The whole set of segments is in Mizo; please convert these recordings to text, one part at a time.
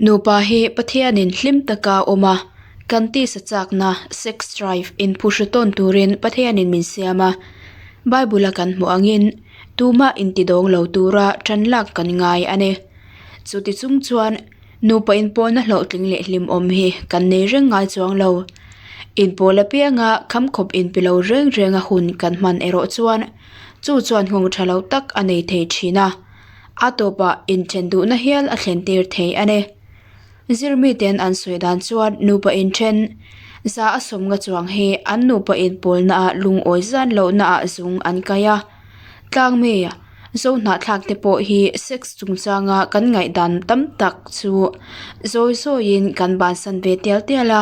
Nupa hi Pathianin hlim taka awm a, kan tisa chakna, sex drive, inphuhru tawn turin Pathianin min siam a. Bible-a kan hmuh angin tumah intidawng lo tura tan lak kan ngai a ni. Chuti chung chuan nupa inpawlna hlawhtling leh hlimawm hi kan nei reng ngai chuang lo. Inpawl apianga khamkhawp inpe lo reng renga hun kan hman erawh chuan chu chuan nghawng tha lo tak a nei thei thin a. A tawpah inthen duhna hial a thlen tir thei a ni. Zirmiten an sawi dan chuan nupa inthen za a sawmnga chuang hi an nupa inpawlnaah lungawi zan lohnaah zung an kai a. Tlangmi Zohnahthlak te pawh hi sex chungchanga kan ngaihdan tam tak chu zawi zawiin kan bansan ve tial tial a,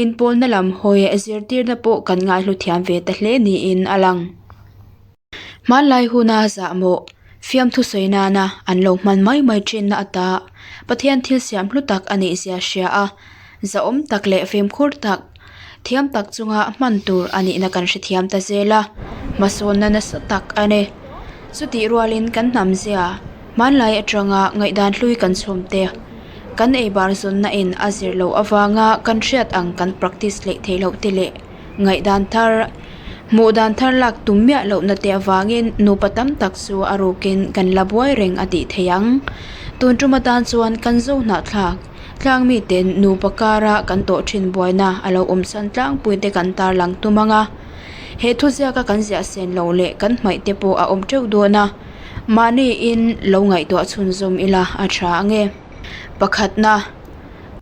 inpawlna lam hawi zirtirna pawh kan ngaihlu thiam ve ta hle niin a lang. Hmanlai huna zahmawh fiamthu sawi nana an lo hman mai mai thinna ata Pathian thil siam hlu tak a nih zia hria a, zahawm tak leh fimkhur tak, thiam tak chunga hman tur a nihna kan hrethiam ta zel a, hmasawnna nasa tak a ni. Chutih rualin kan hnam zia hmanlai atanga ngaihdan hlui kan chhawm te, kan eibar zawnna in a zir loh avanga kan hriat ang kan practice leh theih loh te leh, Ngaihdan thar, Hmuh dan thar lak tum miah lohna te avangin nupa tam tak chu a rukin kan la buai reng a tih theih ang. Tun tum atan chuan kan zo hnahthlak, tlang miten nupa kara kan tawh thin buaina a lo awm chhan tlangpui te kan tarlang tum ang a. He thuziaka kan ziah sen loh leh kan hmaih te pawh a awm teuh dawn a, mahni in lo ngaihtuah chhunzawm ila a tha ange. Pakhatna.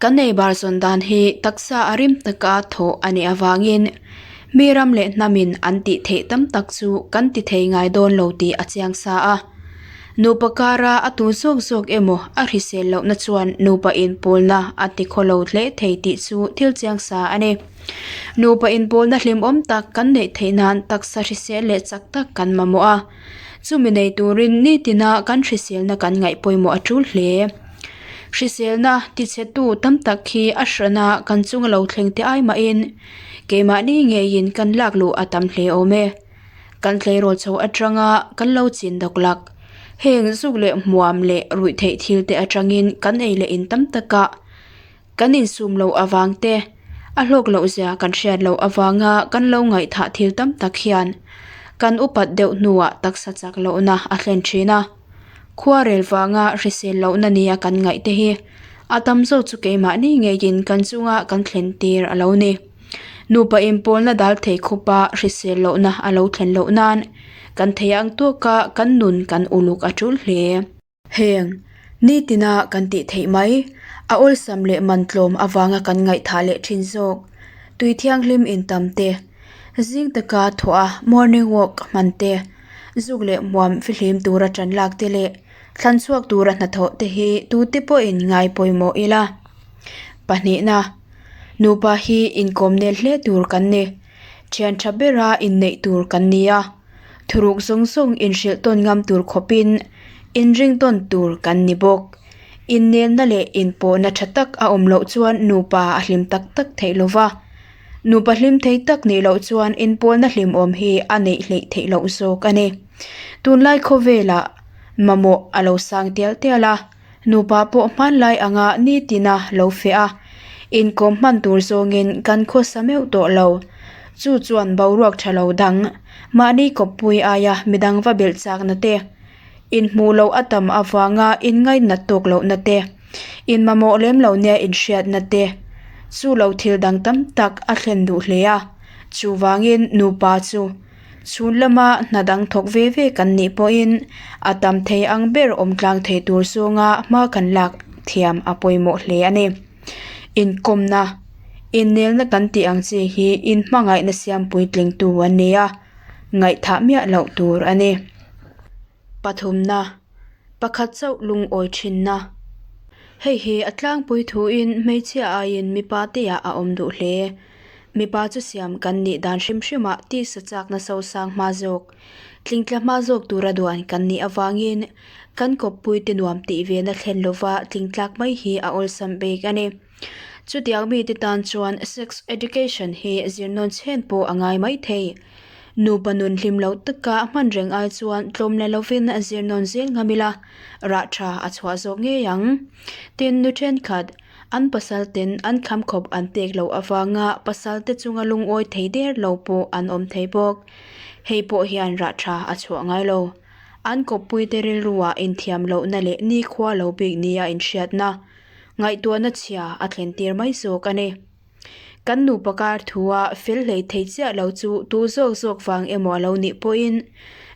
Kan ei bar zawn dan hi taksa a rim taka thawh a nih avangin mi ram leh hnamin an tih theih tam tak chu kan ti thei ngai dawn lo tih a chiang sa a. Nupa kara a tu zawk zawk emaw a hrisel lohna chuan nupa inpawlna a ti khawlo hle thei tih chu thil chiang sa a ni. Nupa inpawlna hlimawm tak kan neih theih nan taksa hrisel leh chak tak kan mamawh a, chumi nei turin nitina kan hriselna kan ngaih pawimawh a tul hle. Hriselna tichhetu tam tak hi a hrana kan chunga lo thleng te ai mahin keimahni ngeiin kan lak luh a tam hle awm e. Kan tleirawl chho atanga kan lo chin dawk lak. Heng zuk leh hmuam leh ruih theih thil te atangin kan ei leh in tam takah kan insum loh avang te, a hlawk loh zia kan hriat loh avanga kan lo ngaihthah thil tam tak hian kan upat deuh hnuah taksa chak lohna a thlen thin a. Khuarel vanga hrisel lohna nia kan ngaih te hi a tam zawk chu keimahni ngeiin kan chunga kan thlen tir a lo ni. Nupa inpawlna dal thei khupa hrisel lohna a lo thlen loh nan kan thei ang tawka kan nun kan uluk a tul hle. Heng, nitina kan tih theih mai, a awlsam leh man tlawm avanga kan ngaihthah leh thin zawk, tui thianghlim intam te, zing taka thawh a morning walk hman te, Zuk leh hmuam fihlim tura tan lak te leh thlan chhuak tura hnathawh te hi tute pawhin ngai pawimawh ila. Pahnihna, nupa hi inkawm nel hle tur kan ni. Thian tha bera inneih tur kan ni a, thuruk zawng zawng inhrilh tawn ngam tur khawpin inring tawn tur kan ni bawk. Innelna leh inpawhna tha tak a awm loh chuan nupa a hlim tak tak theih lova. Nupa hlim thei tak nih loh chuan inpawlna hlimawm hi a neih hleih theih loh zawk a ni. Tunlai khawvelah mamawh a lo sang tial tial a, nupa pawh hmanlai anga nitina lo feh a, inkawm hman tur zawngin kan khawsa meuh tawh lo. Chu chuan boruak tha lo dang, mahni kawppui aia midang va belh chakna te, inhmuh loh a tam avanga inngainat tawk lohna te, inmamawh lem lo nia inhriatna te chu lo thil dang tam tak a thlen duh hle a. Chuvangin nupa chu chhun lama hna dang thawk ve ve kan nih pawhin a tam thei ang ber awm tlang thei tur zawnga hma kan lak thiam a pawimawh hle a ni. Inkawmna, innelna kan tih ang chi hi inhmangaihna siam puitlingtu an ni a, ngaihthah miah loh tur a ni. Pathumna, pakhat chauh lungawi thinna. Hei hi a tlangpui thuin hmeichhia aiin mipa teah a awm duh hle. Mipa chu siam kan nih dan hrim hrimah tisa chakna sosang hma zawk, tlingtla hma zawk tura duan kan nih avangin kan kawppuite nuam tih vena thlen lova tlingtlak mai hi a awlsam bik a ni. Chutiang mite tan chuan sex education hi zir nawn chhen pawh a ngai mai thei. Nupa nun hlim lo taka hman reng ai chuan tlawm la lovin zir nawn zel ngam ila, rah tha a chhuah zawk ngei ang. Tin, nu thenkhat, an pasal ten an kham khawp an pek loh avanga pasal te chunga lungawi thei der lo pawh an awm thei bawk. Hei pawh hian rah tha a chhuah ngai lo. An kawppuite rilruah inthiam lohna leh nikhua lo bik nia inhriatna, ngaihtuahna chhia a thlen tir mai zawk a ni. Kan nupa kar thua fel hlei thei chiah lo chu tu zawk zawk vang emaw a lo nih pawhin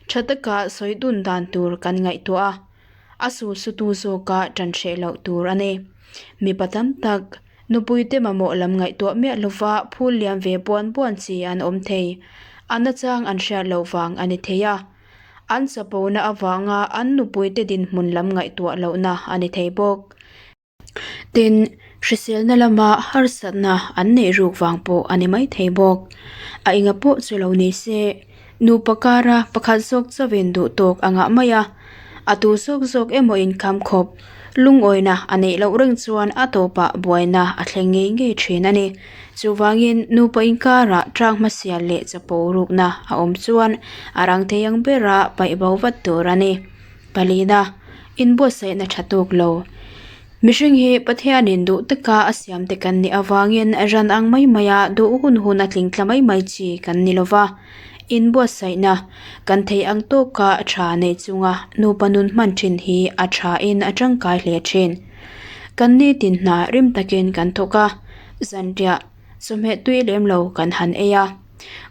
tha taka sawi dun dan tur kan ngaihtuah a, a sulsutu zawka tan hreh loh tur a ni. Mipa tam tak, nupuite mamawh lam ngaihtuah miah lova phul liam ve buan buan chi an awm thei. A nachang an hriat loh vang a ni thei a. An chapona avanga an nupuite dinhmun lam ngaihtuah lohna a ni thei bawk. Tin, hriselna lama harsatna an neih ruk vang pawh a ni maithei bawk. A enga pawh chu lo ni se, nupa kara pakhat zawk chauhin duh tawk a ngah mai a, a tu zawk zawk emaw inkham khawp lungawina a neih loh reng chuan a tawpah buaina a thleng ngei ngei thin a ni. Chuvangin, nupa inkarah tang hmasial leh chapo rukna a awm chuan a rang thei ang bera paih bo vat tur a ni. Palina, inbuatsaihna tha tawk lo. Mihring hi Pathianin duh taka a siamte kan nih avangin ran ang mai maia duh hun hun a tling tla mai mai chi kan ni lova. Inbuatsaihna kan theih ang tawka tha nei chunga nupa nun hman thin hi a thain a tangkai hle thin. Kan nitin hna rim takin kan thawk a, zanriah chawhmeh tui lem lo kan han ei a.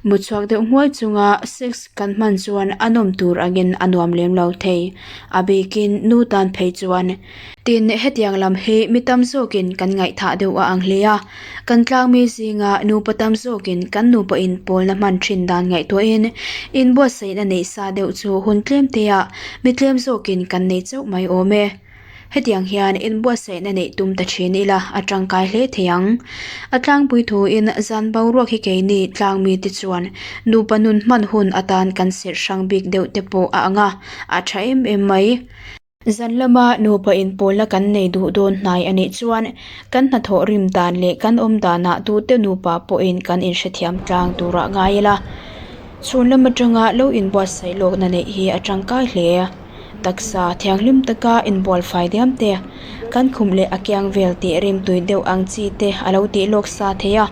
Mutchhuak deuh hmuai chunga sex kan hman chuan a nawm tur angin a nuam lem lo thei, a bikin nu tan phei chuan. Tin, hetiang lam hi mi tam zawkin kan ngaihthah deuh a ang hle a, kan tlangmi zinga nupa tam zawkin kan nupa inpawlna hman thin dan ngaihtuahin inbuatsaihna neih sa deuh chu hun tlem teah mi tlem zawkin kan nei chauh mai awm e. Hetiang hian inbuatsaihna neih tum ta thin ila a tangkai hle thei ang. A tlangpui thuin zan boruak hi keini tlang mite chuan nupa nun hman hun atan kan serh hrang bik deuh te pawh a ang a, a tha em em mai. Zan lama nupa inpawlna kan nei duh dawn hnai a nih chuan kan hnathawh rim dan leh kan awm danah tute nupa pawhin kan inhrethiam tlang turah ngai ila. Chhun lam atanga lo inbuatsaih lawkna neih hi a tangkai hle. Taksa thianghlim taka inbual fai diam te, kan khum leh a kiang vel tih rim tui deuh ang chi te a lo tih lawk sa thei a,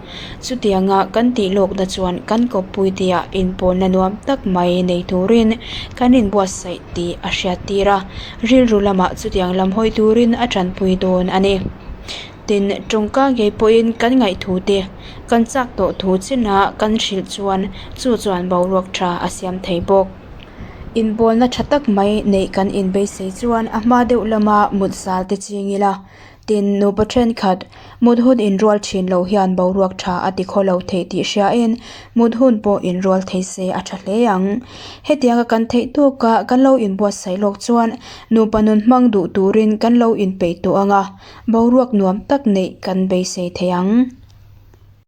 chutianga kan tih lawkna chuan kan kawppui tia inpawlna nuam tak mai nei turin kan inbuatsaih tih a hriat tir a, rilru lamah chutiang lam hawi turin a tanpui dawn a ni. Tin, tawngka ngei pawhin kan ngaihthu te, kan chak tawh thu chinah kan hrilh chuan chu chuan boruak tha a siam thei bawk. Inbawlna tha tak mai neih kan inbeisei chuan a hma deuh lama mut zal te ching ila, tin nupa thenkhat mut hun inrual thin lo hian boruak tha a ti khaw lo theih tih hriain mut hun pawh inrual thei se a tha hle ang. Hetianga kan theih tawka kan lo inbuatsaih lawk chuan nupa nun hmang duh turin kan lo inpeih tawh ang a, boruak nuam tak neih kan beisei thei ang.